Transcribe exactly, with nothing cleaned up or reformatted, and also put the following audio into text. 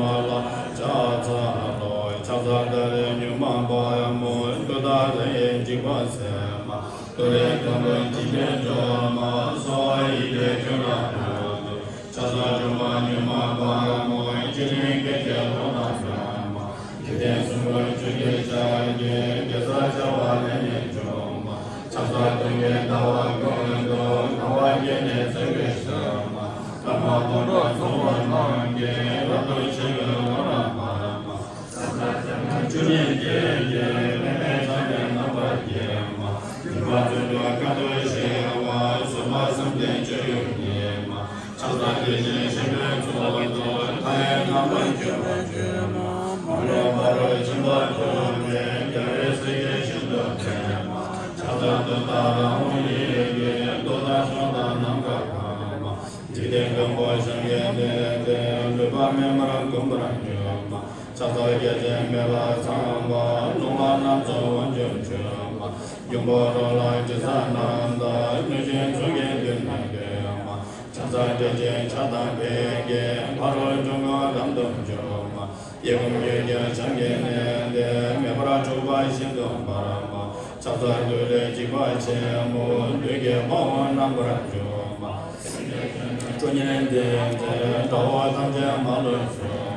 ལ་ཕྱག་འཚལ་ལོ། ཕྱག་འཚལ་ཏཱ་ལའི་མྱུར་མ་དཔའ་མོ། ཏུཏྟཱ་ར་ཡི་འཇིགས་པ་སེལ་མ། ཏུ་རེ་ཁམ་བུ་འཇིགས་པའི་སྒྲོལ་མ། གསོ་བ་ཡི་གེ་བཅུ་ལ་ཕྱག་འཚལ་ལོ། ཕྱག་འཚལ་མཆོག་མ་མྱུར་མ་དཔའ་མོ། ཆེ་འབྲིང་སྐད་ཅིག་ལོ་ན་སོན་མ། འཇིག་རྟེན་གསུམ་མགོན་ཆུ་སྐྱེས་ཕྱག་རྒྱའི། གེ་སར་བྱེ་བ་ལས་ནི་བྱུང་མ། ཕྱག་འཚལ་སྟོན་ཀའི་ཟླ་བ་ཀུན་ཏུ། གང་བ་བརྒྱད་ནི་ཚེ་འཕོས་ཤོག་མ། ཀརྨ་དོན་གྲུབ་ཚོགས་པ་རྣམས་ཀྱིས། རབ་ཏུ་ཕྱུག་པའི་ལོ་ལ་བབས་མ། ཕྱག་འཚལ་བྱང་སེམས་བཅུ་གཉིས་ཀྱི། ལས་མེད་ཚངས་པའི་རྣམ་པར་རྒྱལ་མ། སྦྱིན་པ་བརྩོན་འགྲུས་ཁ་ཏོན་ཞི་བ། བཟོད་པ་བསམ་གཏན་སྤྱོད་ཡུལ་ཉིད་མ། ཕྱག་འཚལ་བདེ་ཆེན་ཆེན་པོའི་ཚོགས་དང་། མཐའ་ཡས་རྣམ་པར་འཇོམས་པར་བྱོན་མ། མ་ལུས་ཕ་རོལ་ཕྱིན་པ་ཐོབ་པའི། རྒྱལ་བའི་སྲས་ཀྱིས་ཤིན་ཏུ་བསྟེན་མ། ཕྱག་འཚལ་ཏུཏྟཱ་ར་ཧཱུྃ་ཡི་གེ། གདུགས་དང་མཆོག་དང་ནམ་མཁའ་གང་མ། འཇིག་རྟེན་མགོན་པོ་འཆང་གི་གནས་ཏེ། ལུས་པ་མེ་འབར་འགུམ་པར་འགྱུར་མ། ཕྱག་འཚལ་རྒྱལ་ཆེན་མེ་ལྷ་ཚངས་པ། ལྷུང་བ་རྣམས་སུ་དབང་ཕྱུག་མཆོད་མ། འབྱུང་པོ་རོ་ལངས་དྲི་ཟ་རྣམས་དང་། གནོད་སྦྱིན་ཚོགས་ཀྱིས་མདུན་ནས་བསྟོད་མ། ཕྱག་འཚལ་ཏྲཊ་ཅེས་བྱ་དང་ཕཊ་ཀྱིས། ཕ་རོལ་འཁྲུལ་འཁོར་རབ་ཏུ་འཇོམས་མ། གཡས་བསྐུམ་གཡོན་བརྐྱང་འཆང་གི་གནས་ཏེ། མེ་འབར་འཁྲུགས་པ་ཤིན་ཏུ་འབར་མ། ཕྱག་འཚལ་ཏུ་རེའི་འཇིགས་པ་ཆེན་པོ། བདུད་ཀྱི་དཔའ་བོ་རྣམ་པར་འཇོམས་མ། སེང་གེ་ཁྲོ་གཉེར་འཛིན་མཛད། དགྲ་བོ་ཐམས་ཅད་མ་ལུས་འཇོམས།